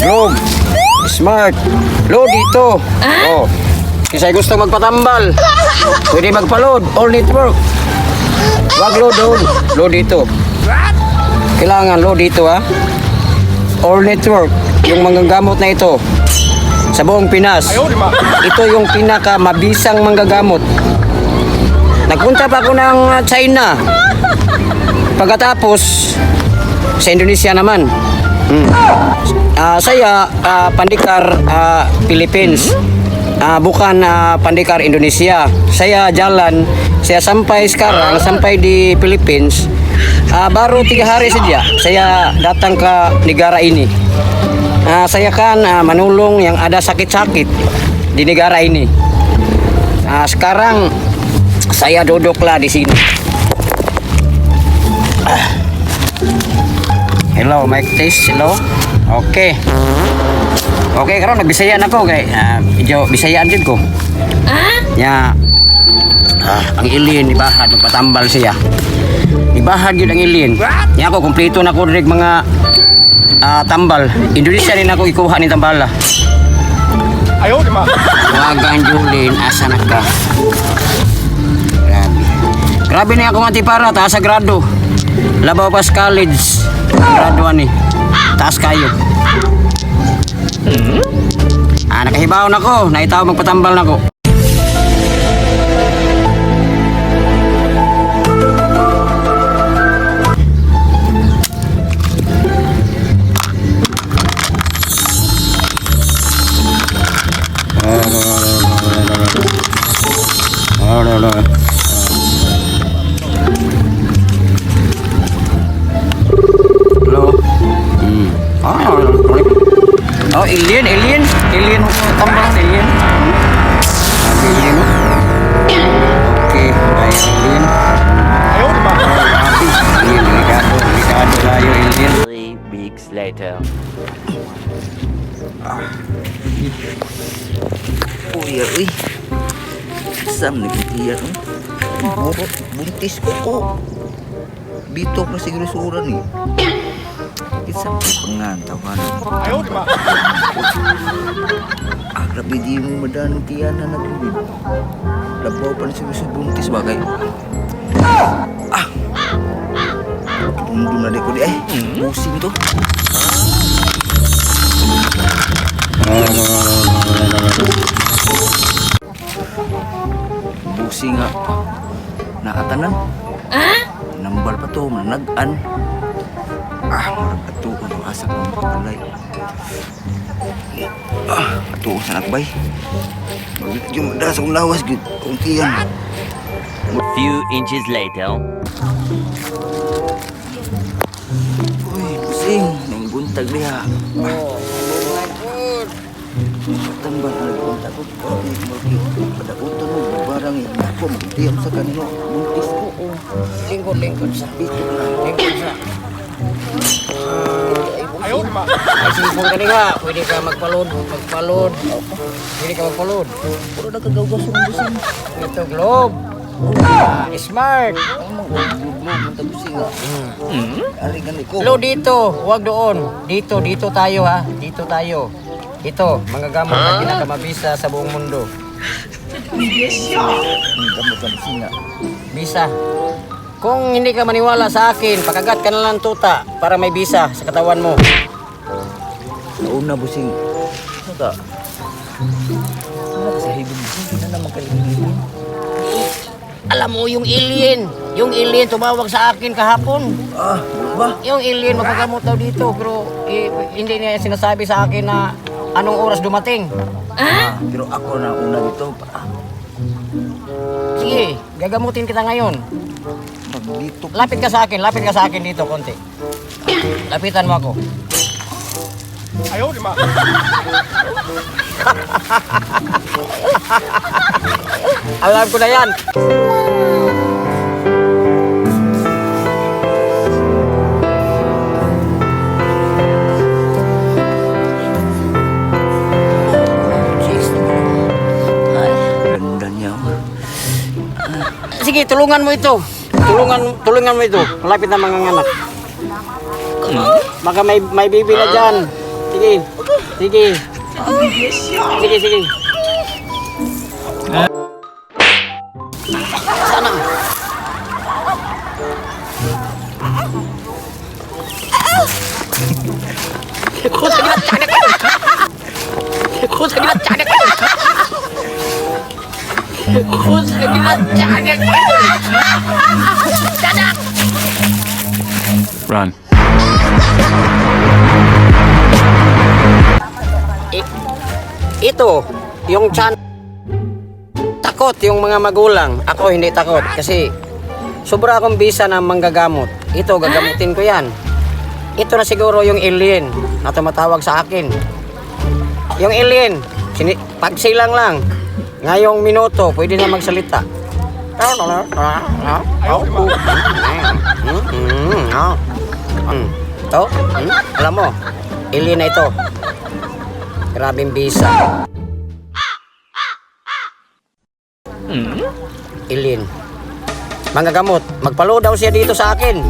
Globe. Smart. Load dito. Oh. Kasi gusto magpatambal. Pwede magpa-load. All network. Wag load doon. Load dito. Kailangan load dito, ha. All network. Yung manggagamot na ito. Sa buong Pinas. Ito yung pinaka mabisang manggagamot. Nagpunta pa ako ng China. Pagkatapos, sa Indonesia naman. Saya pandikar Philippines. Bukan pandikar Indonesia. Saya jalan, saya sampai sekarang, sampai di Philippines. Baru 3 hari saja saya datang ke negara ini. Saya kan menolong yang ada sakit-sakit di negara ini. Sekarang saya duduklah di sini. Hello, mic test. Hello. Okay. Okay, karon nagbisaya na ko kay medyo bisayaan jud ko. Ya. Ang alien ibahad magpatambal siya. Ibahad yun ang alien. Ya ako kompleto na ko diri mga tambal. Indonesia rin ako ikuha ni tambala. Ayaw, di ba? Wagang Julin, asa na ka? Grabe. Grabe na ako antipara, taas sa grado. Labaw pa sa college. Grado ani. Taas kayo. Nakahibaw na ko. Naitaw magpatambal na ko. Hello. Oh, alien, alien. Alien mo tambal, alien. Sabi alien, oh. Okay, ay alien. Ayaw, di ba? Grabe, alien, delikado, delikado tayo, alien. 3 weeks later. Uy, uy. Sam nagtitiyan. Burot, buntis ko ko. Bitok na siguro sura ni. Isang pangantaw ka na. Ayaw, di ba? Ah, grabe di mo madanong tiyan na nagulid. Labaw pa na siguro sa buntis bagay. Ah! Mundo na di ko di ay. Busing to. Busing nga. Naatanan. Nambal pa to, managan. Murag ato ko to asa ko makalay. Ato ko sa nakbay. Yung da sa akong lawas gyud, kung tiyan. Few inches later. Uy, busing, nang buntag diha. Tambal na buntag ko. Ay, padakuton mo, barang eh. Ako, magtiyam sa kanino. Buntis ko, oh. Lingkod, lingkod sa. Dito na. Lingkod sa. Ayaw, di ba? Ay, cellphone ka nga. Pwede ka magpa-load, magpa-load. Pwede ka magpa-load. Puro nagkagawgaw sa busing. Ito, Globe. Smart. Ay, mga glub-glub, ang busing ah. Ari gani ko. Lo dito, huwag doon. Dito, dito tayo ha. Dito tayo. Ito, mga gamot na pinakamabisa sa buong mundo. Ang gamot ang busing ah. Bisa. Kung hindi ka maniwala sa akin, pakagat ka na lang tuta para may bisa sa katawan mo. Nauna busing. Ano ka? Ano ka sa hibong busing? Ano naman kayo? Alam mo, yung alien tumawag sa akin kahapon. Ba? Yung alien magpagamot daw dito, pero eh, hindi niya sinasabi sa akin na anong oras dumating. Pero ako na una dito. Sige, gagamutin kita ngayon. Dito. Lapit ka sa akin, lapit ka sa akin dito konti. Lapitan mo ako. Ayaw, di ba? Alam ko na yan. Ay, ganda niya. Oh. Sige, tulungan mo ito. Tulungan, tulungan mo ito. Malapit na mga anak. Baka may baby na dyan. Sige. Sige. Sige, sige. Sana. Run. Ito, yung chan, takot yung mga magulang. Ako hindi takot kasi sobra akong bisa ng manggagamot. Ito, gagamutin ko yan. Ito na siguro yung alien na tumatawag sa akin. Yung alien, pagsilang lang. Ngayong minuto, pwede na magsalita. Ito, alam mo, alien na ito. Grabing bisa. Ilin. Mga gamot, magpalo daw siya dito sa akin.